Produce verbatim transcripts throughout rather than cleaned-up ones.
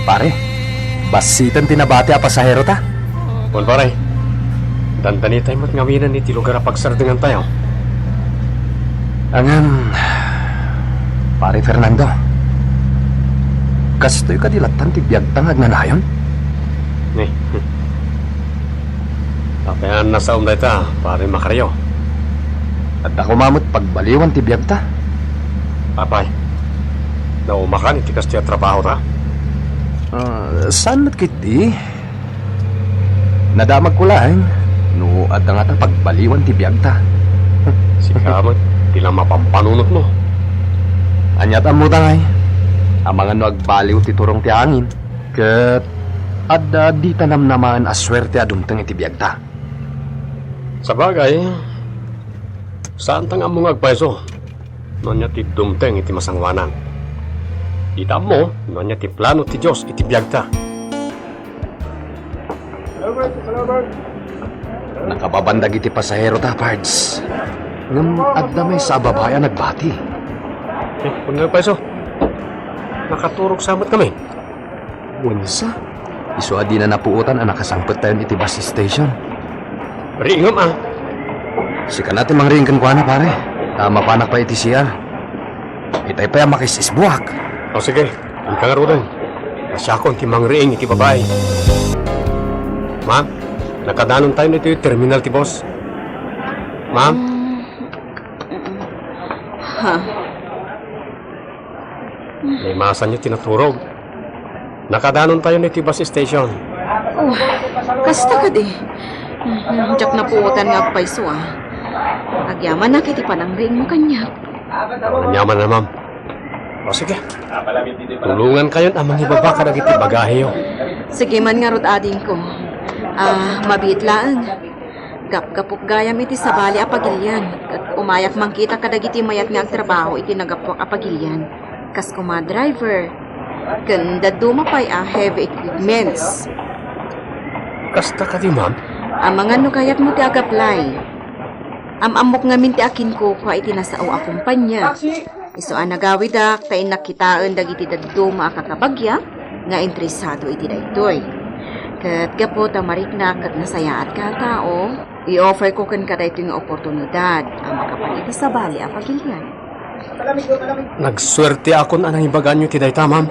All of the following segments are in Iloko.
Pare, bassiten ti nabati a pasaherota. Wen, pare. Dandanitay met ngamin iti lugar a pagsardengantayo. Ngem, Pare Fernando, kastoy kadi lattan ti biagta nga agnanayon? Ni. Apay a nasaom dayta, Pare Macario? Adda koma met pagbaliwan ti biagta. Apay, naumakan iti kastoy a trabahota? Ah, saan met ketdi? Nadamagko laeng no adda ngata pagbaliwan ti biagta. Sika met ti la mapampanunotmo. Ania ti ammota ngay? Amangan no agbaliw ti turong ti angin, ket adda dita namnamaen a suerte a dumteng iti biagta. Sabagay, saanta nga ammo nga agpayso no ania ti dumteng iti masangoanan. Dita ammo no ania ti plano ti Dios iti biagta. Nakababan dagiti pasaherota, Pards. Ngem adda maysa a babai a nagbati. Eh, ania payso? Nakaturog sa met kami. Wensa? Isu a dina napuotan a nakasangpettayon iti bus station. Riingem, a. Sika na ti mangriing kenkuana, pare. Ta mapanak pay iti C R. Itay pay a makis-isbuak. O, sige. Inka ngaruden. Ta siakon ti mangriing iti babai. Ma'am, nakadanontayon iti terminal ti bus. Ma'am? Mm, mm. Ha? Naimasanyo ti naturog. Nakadanontayon iti bus station. Oh, kasta kadi. Mhm, diak napuotan nga agpayso, a. Agyamanak iti panangriingmo kaniak. Aniaman a, ma'am. O, sige. Tulongankayon a mangibaba kadagiti bagaheyo. Sige man ngarud, adingko. Ah, mabiit laeng. Gapgapok gayam iti sabali a pagilian, ket umayak mangkita kadagiti mayat nga agtrabaho iti nagapuak a pagilian, kas koma driver, ken dadduma pay a heavy equipments. Kasta kadi, ma'am? Amangan no kayatmo ti agaplay. Am-ammok ngamin ti akinkukua iti nasao a kompania. Isu a nagawidak ta innak kitaen dagiti dadduma a kakabagia nga interesado iti daytoy. Ket gapu ta mariknak ket nasayaatka a tao, i-offerko kenka daytoy nga oportunidad a makapan iti sabali a pagilian. Nagsuerteakon a nangibaganyo iti dayta, ma'am.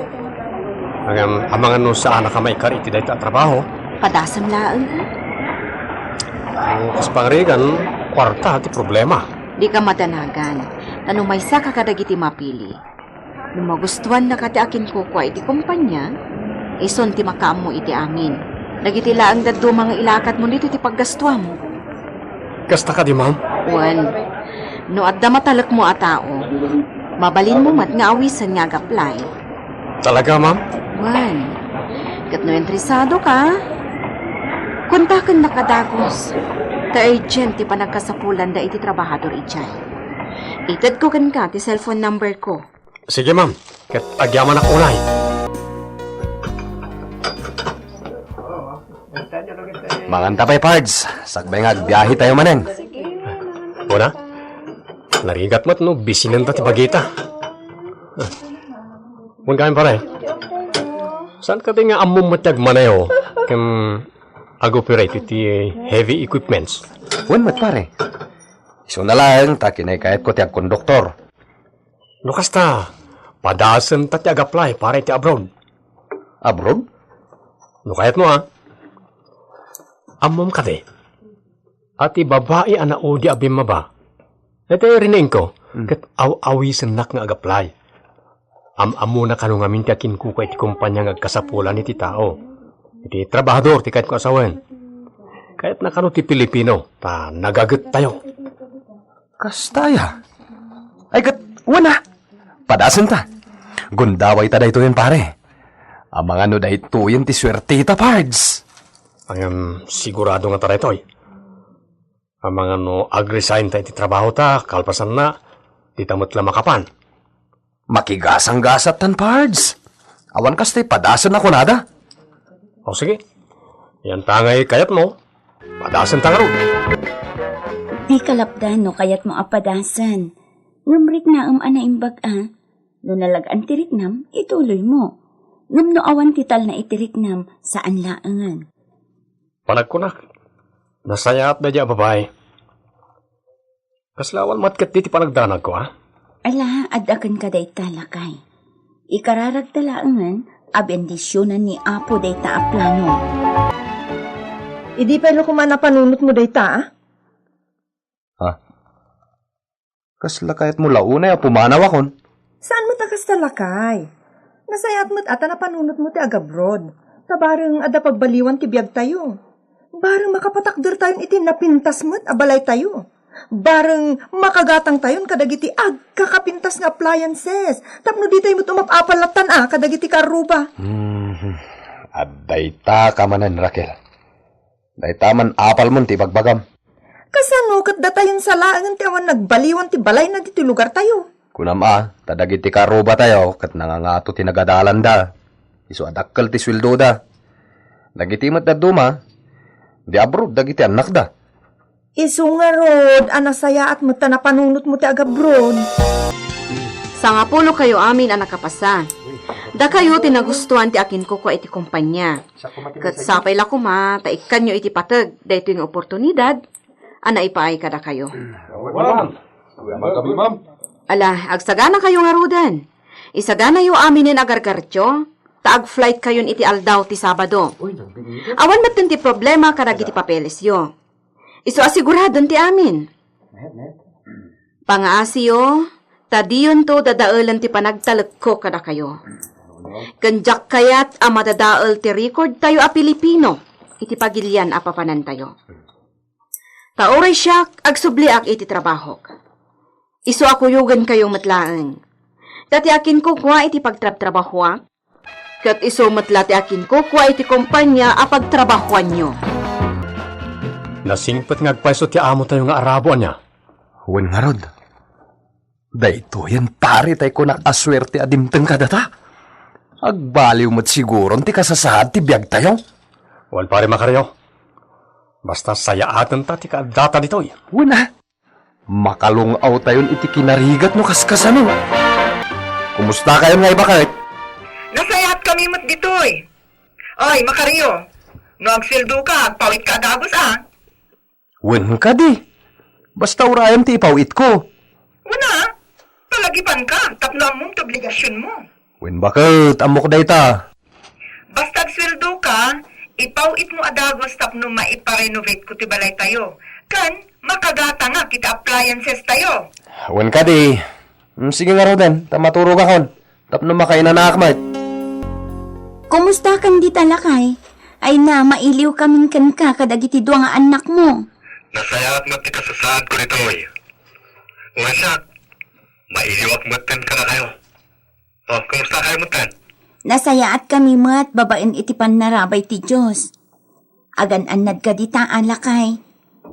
Ngem amangan no saanak a maikar iti dayta a trabaho. Padasem laeng, ha? Kas pangrigan, kuarta ti problema. Dika madanagan, ta no maysaka kadagiti mapili, no magustuannaka ti akinkukua iti kompania, isun ti makaammo iti amin. Dagiti laeng dadduma nga ilakatmo ditoy ti paggastuam. Kasta kadi, ma'am? Wen, no adda matalekmo a tao, mabalinmo met nga awisen nga agaplay. Talaga, ma'am? Wen, ket no interesado ka, kontakennaka dagus, ta urgent ti panagkasapulanda iti trabahador idiay. Itedko kenka ti cellphone number ko. Sige, ma'am. Ket agyamanak unay. Manganta pay, Pards. Sakbay nga agbiahe tayo manen. Kuna? Narigat met no bisinenta ti bagita. Wen kami, pare. Saan kadi nga ammom met ti agmaneho ken ag-operate iti heavy equipments? Wen met, pare. Isuna laeng ta kinaykayatko ti agkonduktor. No kasta, padasenta ti agaplay para iti abroad. Abroad? No kayatmo, a. Ammom kadi, a ti babai a naudi a bimmaba, daytoy rineingko, ket aw-awisennak nga agaplay. Am-ammona kano ngamin ti akinkukua iti kompania nga agkasapulan iti tao. Iti trabahador ti kayatko a sawen. Kayatna kano ti Pilipino, ta nagagettayo. Kasta aya? Ay, ket, wen a. Padasenta. Gundawayta daytoyen, pare. Amangan no daytoyen ti suerteta, Pards. Ngem, sigurado ngata daytoy. Amangan no ag-resignta iti trabahota, kalpasanna, dita met la makapan. Makigasanggasattan, Pards. Awan kastay padasen a kunada. O, sige. Yanta ngay kayatmo. Padasenta ngarud. Dika lapdan no kayatmo a padasen. Ngem riknaem a naimbag a. No nalag-an ti riknam, ituloymo. Ngem no awan ti talna iti riknam, saan laengen. Panagkunak, nasayaat daydi a babai. Kasla awan met ketdi ti panagdanagko, a? Ala, adda kenka dayta, lakay. Ikararagta laengen a bendisionan ni Apo dayta a plano. Idi pay la koma napanunotmo dayta, a? Ha? Kasla kayatmo la unay a pumanawakon? Saan met a kasta, lakay? Nasayaat met a ta napanunotmo ti agabroad. Ta bareng adda pagbaliwan ti biagtayo. Bareng makapatakdertayon iti napintas met a balaytayo. Bareng makagatangtayon kadagiti agkakapintas nga appliances. Tapno ditayo met umap-apal lattan a kadagiti kaarruba. Hmm, adda ita ka manen, Raquel. Dayta man apalmon ti ibagbagam. Kasano ket datayon sa laengen ti awan nagbaliwan ti balayna ditoy lugartayo? Kunam a, ta dagiti karrubatayo ket nangangato ti nagadalanda. Isu a dakkel ti sueldoda. Dagiti met dadduma, di abroad dagiti annakda. Isu ngarud a nasayaat met ta napanunotmo ti agabroad. Sangapulo kayo amin a nakapasa. Dakayo ti nagustuan ti akinkukua iti kompanya. Ket sapay la koma ta ikkanyo iti pateg daytoy nga oportunidad a naipaay kadakayo. Ma'am. Ma'am. Ala, agsaganakayo ngaruden. Isaganayo aminen a gargartio, ta agflightkayon iti aldaw ti Sabado. Awan metten ti problema kadagiti papelesyo. Isu a siguradon ti amin. Pangaasiyo, ta diyonto dadaelen ti panagtalekko kadakayo. Ken diak kayat a madadael ti recordtayo a Pilipino iti pagilian a papanantayo. Ta uray siak, agsubliak iti trabahok. Isu a kuyogenkayo met laeng. Ta ti akinkukua iti pagtrabtrabahoak, ket isu met la ti akinkukua iti kompania a pagtrabahoanyo. Nasingpet nga agpayso ti amotayo nga Arabo, ania? Wen ngarud, daytoyen pare tay kunak a suerte a dimteng kadata. Agbaliw met siguron ti kasasaad ti biagtayo. Wen pare Macario, basta sayaatenta ti kaaddata ditoy. Wen a, makalung-awtayon iti kinarigat no kaskasano. Kumustakayon nga ibaket? Nasayaat kami met ditoy. Oy, Macario, no agsueldoka, agpawitka a dagus a. Wen kadi. Basta urayan ti ipaw-itko. Wen a, palagipanka tapno ammom ti obligasionmo. Wen baket, ammok dayta. Basta agsueldoka, ipaw-itmo a dagus tapno maiparenovateko ti balaytayo. Ken makagatangak iti appliancestayo. Wen kadi. Mm, sige ngaruden, ta maturogakon. Tapno makainanaak met. Kumustakan dita, lakay? Ay na, mailiwkamin kenka kadagiti dua nga annakmo. Nasayaat met ti kasasaadko ditoy. Wen siak, mailiwak metten kadakayo. O, kumustakayo metten? Nasayaatkami met babaen iti pannarabay ti Dios. Agan-annad kadi ta, lakay.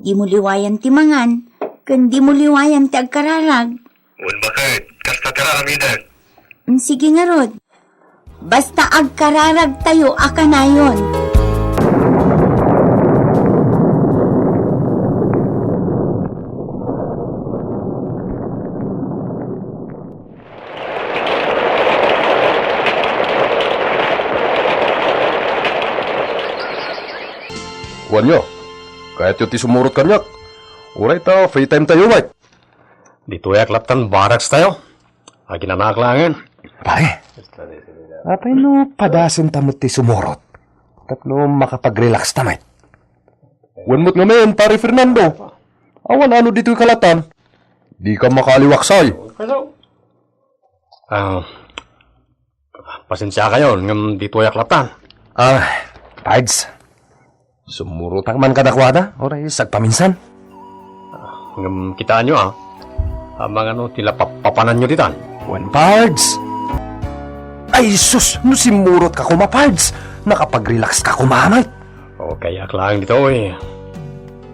Dimo liwayan ti mangan, ken dimo liwayan ti agkararag. Wen baket, kasta ti aramidek. Mm, sige ngarud. Basta agkararagtayo a kanayon. Kuanyo, kayatyo ti sumurot kaniak? Uray ta free time tayo, Mike. Ditoyak lattan barracks tayo. Aginanaak laengen. Pare, apay no padasenta met ti sumurot? Tapno makapag-relax ta met. Wen met ngamin, Pare Fernando. Awan ano ditoy kalatan. Di ka makaliwaksay. Ah, pasensiakayon, ngem ditoyak lattan. Ah, Pards, sumurotak man kadakuada, uray sagpaminsan. Ngem kitaenyo, a, amangan no ti la pap-, papananyo ditan. Wen, Pards. Ay, sus, no simmurot ka koma, Pards. Nakapag-relax ka koma, met. Okay, ak laeng ditoy.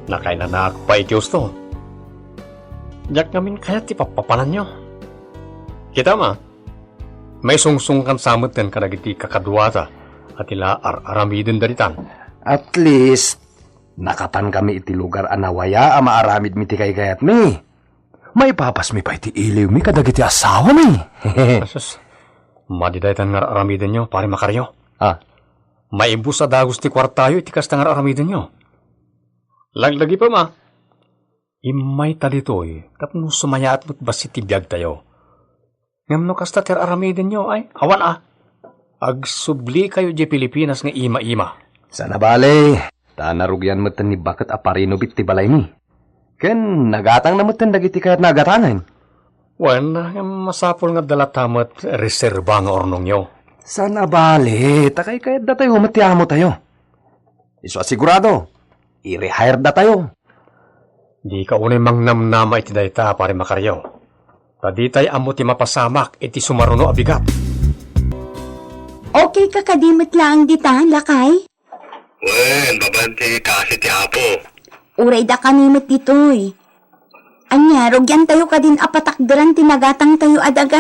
Nakainanaak pay iti husto. Diak ngamin kayat ti pappapananyo. Kitam, a, maisungsongkan sa metten kadagiti kakaduata a ti la ar-aramiden daditan. At least, nakapankami iti lugar a nawaya a maaramidmi ti kaykayatmi. Maipapasmi pay ti iliwmi kadagiti asawami. Asus. Madi daytan nga ar-aramidenyo, Pare Macario. Ah. Maibus a dagus ti kuartayo iti kasta nga ar-aramidenyo. Laglagipem a. Immayta ditoy tapno sumayaat met bassit ti biagtayo. Ngem no kasta ti ar-aramidenyo, ay, awan a. Agsublikayo diay Pilipinas nga ima-ima. Saan a bale, ta narugian metten ni baket a parinubit ti balaymi. Ken nagatangna metten dagiti kayatna a gatangen. Wen, ngem masapul nga adda latta met reserba nga urnongyo. Saan a bale, ta kaykayatdatayo met ti amotayo. Isu a sigurado, i-rehire datayo. Dika unay mangnamnama iti dayta, Pare Macario. Ta ditay ammo ti mapasamak iti sumaruno a bigat. Okay ka kadi met laeng dita, lakay? Wen, babaen ti kaasi ti Apo. Uray dakami met ditoy. Ania, rugiantayo kadin a patakderan ti nagatangtayo a daga?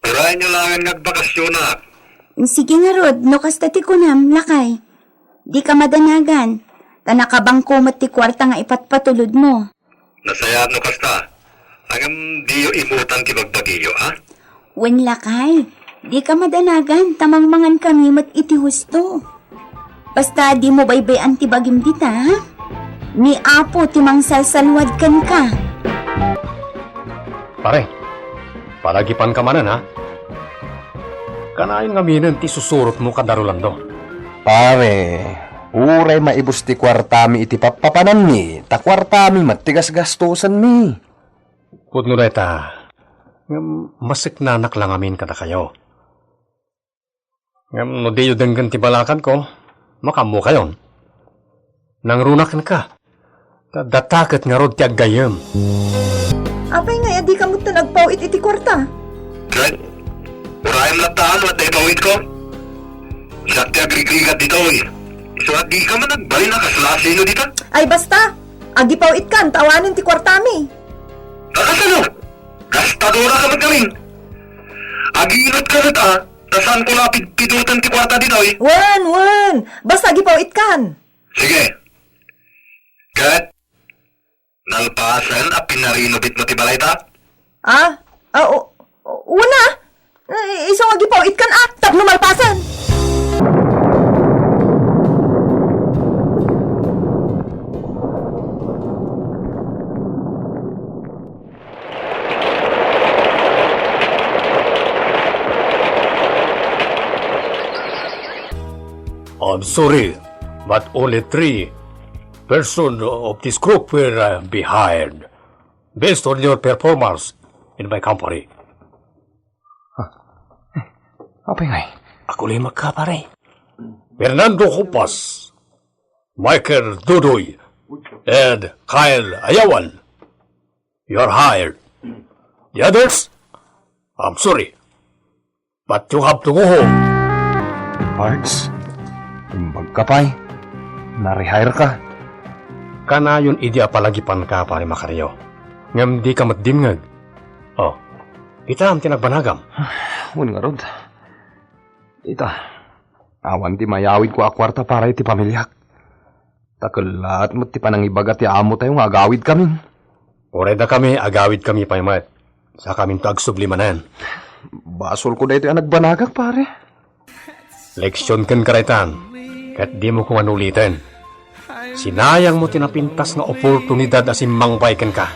Urayenyo laeng nga agbakasyonak. Sige ngarud, no kasta ti kunam, lakay. Dika madanagan, ta nakabangko met ti kuarta nga ipatpatulodmo. Nasayaat no kasta. Ngem diyo imutan ti bagbagiyo, a? Wen, lakay, dika madanagan, ta mangmangankami met iti husto. Basta dimo baybay-an ti bagim dita, ha? Ni Apo ti mangsalsalwad kenka. Pare, palagipanka manen, ha? Kanayon ngaminen ti susurotmo kada Rolando. Pare, uray maibus ti kuartami iti pappapananmi, ta kuartami met ti gasgastosenmi. Pudno dayta, ngem maseknanak la ngamin kadakayo. Ngem no diyo denggen ti balakadko, makaammokayon. Nangruna kenka, ta data ket ngarud ti aggayyem. Apay ngay a dika metten agpaw-it iti kuarta? Ket, urayem latta no adda ipaw-itko. Siak ti agrigrigat ditoy. Isu a dika man agbalin a kasla a sino dita. Ay basta, agipaw-itkan ta awanen ti kuartami. Nakasano? Gastadora ka met ngamin. Agiinut ka met a, ta saanko la pidpidoten ti kuarta ditoy. Wen, wen. Basta agipaw-itkan. Sige. Ket, nalpasen a pinarinubitmo ti balayta? Ah? Ah, o-, o-, una? Eh, isu nga agipaw-itkan a, tapno malpasen. I'm sorry, but only three person of this group will, uh, be hired based on your performance in my company. Apay ngay? Agkulimekka, pare. Fernando Copas, Michael Dudoy, and Kyle Ayawan. You're hired. The others, I'm sorry, but you have to go home. Pards, imbag ka pay. Na-rehire ka. Kanayon idi a palagipanka, Pare Macario. Ngem dika met dimngeg. Oh, itam ti nagbanagam. Wen ngarud. Ita, awan ti mayawidko a kuarta para iti pamiliak. Ta kellaat met ti panangibaga ti amotayo nga agawidkamin. Uray dakami, agawidkami pay met. Sakaminto agsubli manen. Basolko daytoy a nagbanagak, pare. Leksion kenka daytan, ket dimo koma uliten. Sinayangmo ti napintas nga oportunidad a simmangbay kenka.